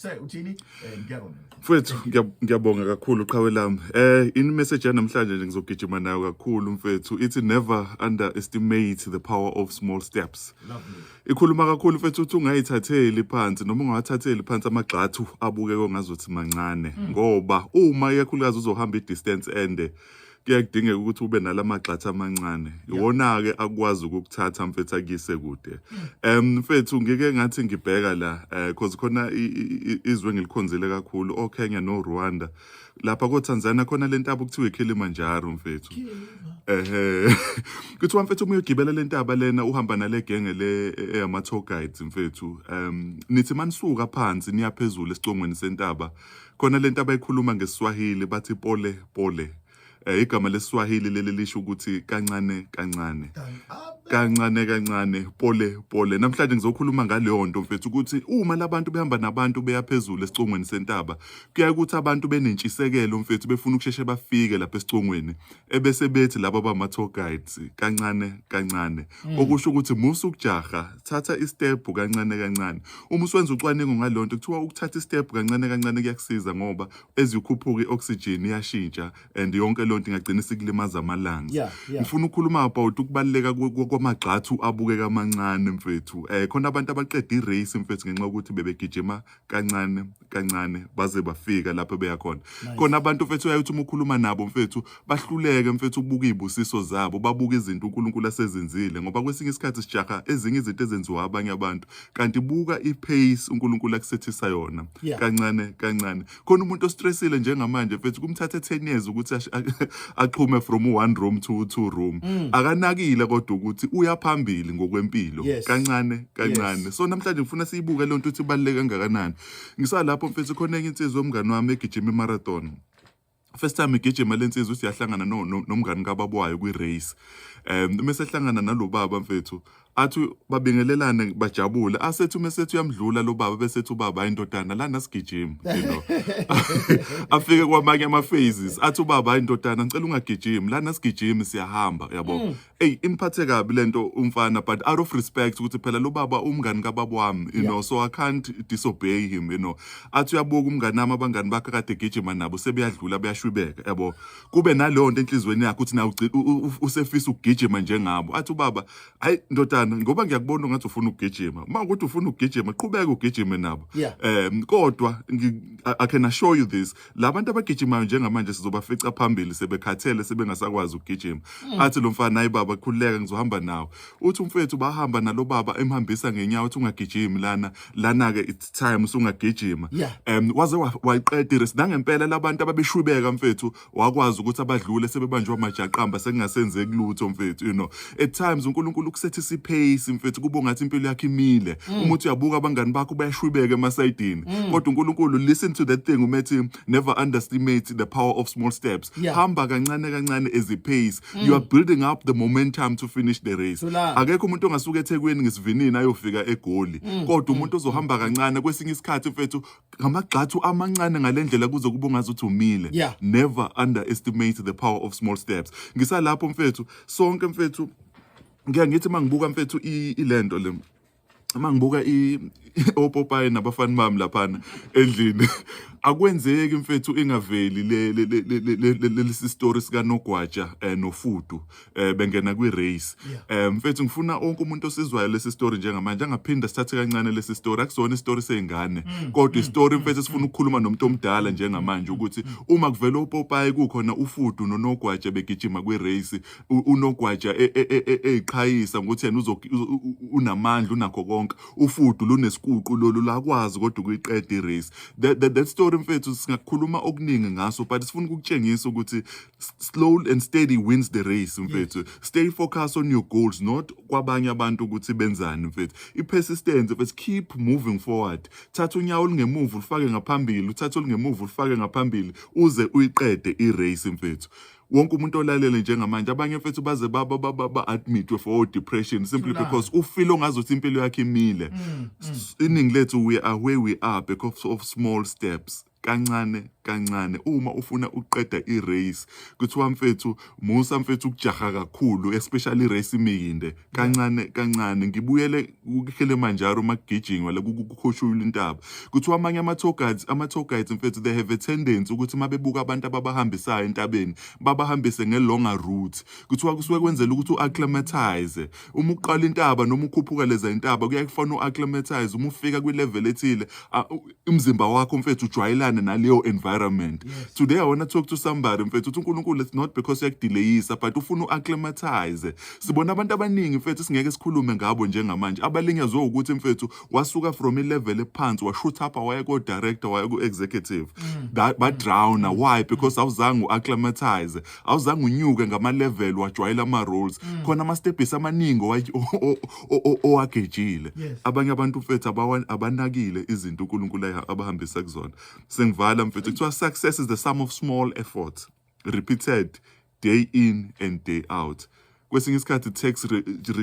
Sir, uthini? Ngiyabonga. Mfethu, ngiyabonga kakhulu, qhawe lami. In message yanamhlanje nje ngizogijima nayo kakhulu, mfethu. Ithi never underestimate the power of small steps. Lovely. Ikhuluma kakhulu, mfethu, uthi ungayithatheli phansi noma ungawathatheli phansi amagxathu abukeke ngazuthi mancane, ngoba uma ikakhulukazi uzohamba i-distance ende, kuyakudingeka ukuthi ube nalamagxathu amancane. Iwona ke akwazi ukukuthatha, mfethu, akuyise kude. Mfethu, ngike ngathi ngibheka la, cause khona izwe engilikhonzile kakhulu, oKenya no Rwanda. Lapha ko Tanzania khona lentaba okuthiwa iKilimanjaro, mfethu. Ehe, kuthiwa, mfethu, uma uyogibela le ntaba lena, uhamba nale genge le eyama tour guides, mfethu, nithi manisuka phansi niya phezulu esicongweni sentaba, khona le ntaba ikhuluma ngeSwahili, bathi pole pole. Igama leSwahili leli lisho ukuthi kancane kancane, kancane kancane, pole pole. Namhlanje ngizokhuluma ngaleyo nto, mfethu, ukuthi uma labantu behamba nabantu beya phezulu esicongweni sentaba, kuyaye ukuthi abantu benentshisekelo, mfethu, befuna ukusheshe bafike lapha esicongweni, ebese bethi laba bama tour guides kancane kancane, okusho ukuthi musa ukujaha, thatha i-step kancane kancane. Uma uswenza ucwaningo ngaleyo nto, kuthiwa ukuthatha i-step kancane kancane kuyakusiza, ngoba ezikhuphuka i-oxygen iyashintsha and yonke leyo nto ingagcina isikulimaza ama-lungs. Ngifuna ukukhuluma about ukubaluleka kwamagxathu abukeka amancane, mfethu. Khona abantu abaqeda i-race, mfethu, ngenxa yokuthi bebegijima kancane kancane baze bafika lapho beya khona. Khona abantu, mfethu, uyaye uthi uma ukhuluma nabo, mfethu, bahluleke, mfethu, ukubuka izibusiso zabo, babuka izinto uNkulunkulu asezenzile, ngoba kwesinye isikhathi sijaha ezinye izinto ezenziwa abanye abantu, kanti buka i-pace uNkulunkulu akusethisa yona kancane kancane. Khona umuntu ostressile njengamanje, mfethu, kumthathe 10 years ukuthi axhume from one room to two room. Akanakile kodwa ukuthi uya phambili ngokwempilo kancane kancane. So namhlanje ngifuna siyibuke le nto ukuthi ibaluleke kangakanani. Ngisalapho, mfethu, khona enye insizwa yomngani wami egijima i-marathon. First time igijima lensizwa, uthi yahlangana nomngani kababa wayo kwi-race. Mase ehlangana nalo baba, mfethu, athi babingelelane, bajabule. Asethi uma esethi uyamdlula lo baba, bese ethi ubaba, "Hayi ndodana, lana sigijima." Afike kwamanye ama-phases, athi ubaba, "Hayi ndodana, ngicela ungagijimi lana, sigijimi, siyahamba," yabo. Ey, imphathe kabi lento umfana, but out of respect ukuthi phela lo baba umngani kababa wami, so I can't disobey him. Athi uyabuka umngani nami, abangani bakhe kade egijima nabo sebeyadlula, bayashwibeka, yabo. Kube naleyo nto enhliziyweni yakhe ukuthi nawe usefisa ukugijima njengabo. Athi ubaba, "Hayi ndodana, ngoba ngiyakubona ungathi ufuna ukugijima, uma ukuthi ufuna ukugijima, qhubeka ugijime nabo." Kodwa I can assure you this, labantu abagijimayo njengamanje sizobafica phambili sebekhathele, sebengasakwazi ukugijima. Athi lo mfana, "Hayi baba, khululeka, ngizohamba nawe." Uthi umfethu bahamba nalo baba, emhambisa ngenyawo, uthi ungagijimi lana, lana ke it's time usungagijima. Waze wayiqeda i-race nangempela. Labantu ababeshwibeka, mfethu, wakwazi ukuthi abadlule sebebanjwe amajaqamba, sekungasenzeki lutho, mfethu. At times uNkulunkulu ukusethisa i-pace, mfethu, kube ngathi impilo yakhe imile. Uma uthi uyabuka, abangani bakho bayashwibeka emasayidini, kodwa uNkulunkulu, listen to that thing umethi never underestimate the power of small steps. Hamba kancane kancane as a pace, you are building up the momentum to finish the race. Thulani. Akekho umuntu ongasuka eThekwini ngesivinini ayofika eGoli, kodwa umuntu ozohamba kancane kwesinye isikhathi, mfethu, ngamagxathu amancane ngalendlela, kuze kube ungazuthi umile. Never underestimate the power of small steps. Ngisalapho, mfethu, sonke, mfethu, ngiya ngithi mangibuka, mfethu, ilento le, mangibuka i opopayi nabafani bami laphana endlini, akwenzeki, mfethu, ingaveli le lesi story sika Nogwaja noFudu bengena kwi race. Mfethu, ngifuna wonke umuntu osizwayo lesi story njengamanje angaphinda sithathe kancane lesi story. Akusona istory seyingane, kodwa istory, mfethu, sifuna ukukhuluma nomuntu omdala njengamanje ukuthi uma kuvela upopayi kukhona uFudu noNogwaja begijima kwi race, uNogwaja eyiqhayisa ngokuthi yena unamandla, unakho konke, uFudu lunesikuqu lolu lakwazi kodwa ukuyiqeda i-race. That story, mfethu, singakhuluma okuningi ngaso, but sifuna ukukutshengisa ukuthi slow and steady wins the race, mfethu. Stay focused on your goals, not kwabanye abantu ukuthi benzani, mfethu. I-persistence, mfethu, keep moving forward. Thatha unyawo olungemuva ulufake ngaphambili, uthathe olungemuva ulufake ngaphambili, uze uyiqede i-race, mfethu. Wonke umuntu olalele njengamanje, abanye, mfethu, baze ba-admitwe for depression simply Thulani. because ufeel ongazuthi impilo yakhe imile. Iningi lethu, we are where we are because of small steps, kancane kancane. Kancane uma ufuna uqeda i-race, kuthiwa mfethu, musa mfethu ukujaha kakhulu, especially i-race iminde. Kancane kancane. Ngibuyele kuKilimanjaro, makugijinywa la kukhushulwa intaba, kuthiwa amanye ama-tour guides mfethu, they have a tendency ukuthi uma bebuka abantu ababahambisayo entabeni, babahambise nge-longer route. Kuthiwa kusuke kwenzela ukuthi u-acclimatize uma uqala intaba noma ukhuphuka leza intaba. Kuyaye kufana u-acclimatize uma ufika kwi-level ethile, umzimba wakho mfethu ujwayelane naleyo environment. Today I want to talk to somebody mfethu, uthi uNkulunkulu, it's not because uyakudelayisa, but ufuna u-acclimatize. Sibona abantu abaningi mfethu, singeke sikhulume ngabo njengamanje, abalinyazwe ukuthi mfethu wasuka from i-level ephansi, washoot up, waya ko-director, waya ku-executive, that badrowna. Why? Because awuzange u-acclimatize, awuzange unyuke ngama-level, wajwayela ama-roles khona, ama-steps amaningi owagejile. Abanye abantu mfethu abanakile izinto uNkulunkulu abahambisa kuzona. Sengivala mfethu, kuthiwa success is the sum of small efforts repeated day in and day out. Kwesinye isikhathi it takes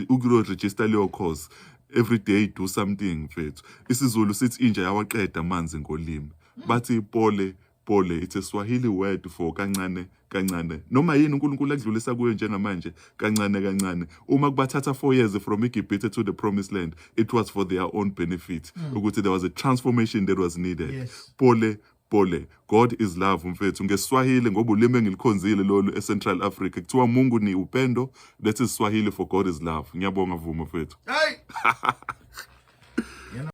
ukuyo-register leyo course every day. Do something mfethu. IsiZulu sithi inja yawaqeda amanzi ngolimi. Bathi pole pole, it's a Swahili word for kancane kancane. Noma yini uNkulunkulu akudlulisa kuyo njengamanje, kancane kancane. Uma kubathatha 4 years from iGibhithe to the promised land, it was for their own benefit, ukuthi there was a transformation that was needed. Pole pole. God is love mfethu. NgeSwahili, ngoba ulimi engilikhonzile lolu eCentral Africa, kuthiwa Mungu ni upendo. That is Swahili for God is love. Ngiyabonga, Vuma mfethu. Hey.